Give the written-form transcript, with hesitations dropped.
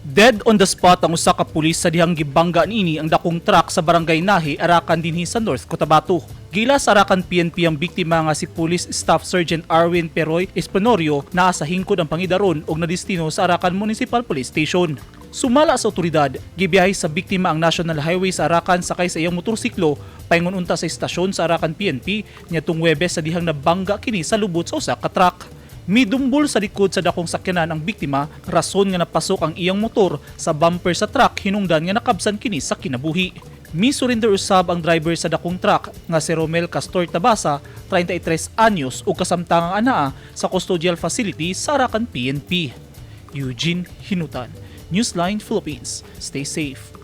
Dead on the spot ang usa ka pulis sa dihang gibangga niini ang dakong truck sa Barangay Nahi, Arakan dinhi sa North Cotabato. Giila sa Arakan PNP ang biktima nga si Police Staff Sergeant Arwin Peroy Espanorio, naa sa hingkod ang pangidaron og nadestino sa Arakan Municipal Police Station. Sumala sa otoridad, gibiyahe sa biktima ang National Highway sa Arakan sakay sa iyang motorsiklo paingon unta sa istasyon sa Arakan PNP niadtong Huwebes sa dihang nabangga kini sa lubot sa usa ka truck. Midumbol sa likod sa dakong sakyanan ang biktima, rason nga napasok ang iyang motor sa bumper sa truck, hinungdan nga nakabsan kini sa kinabuhi. Mi-surrender usab ang driver sa dakong truck nga si Romel Castor Tabasa, 33 anyos, ug kasamtangang anaa sa custodial facility sa Arakan PNP. Eugene Hinutan, Newsline Philippines. Stay safe.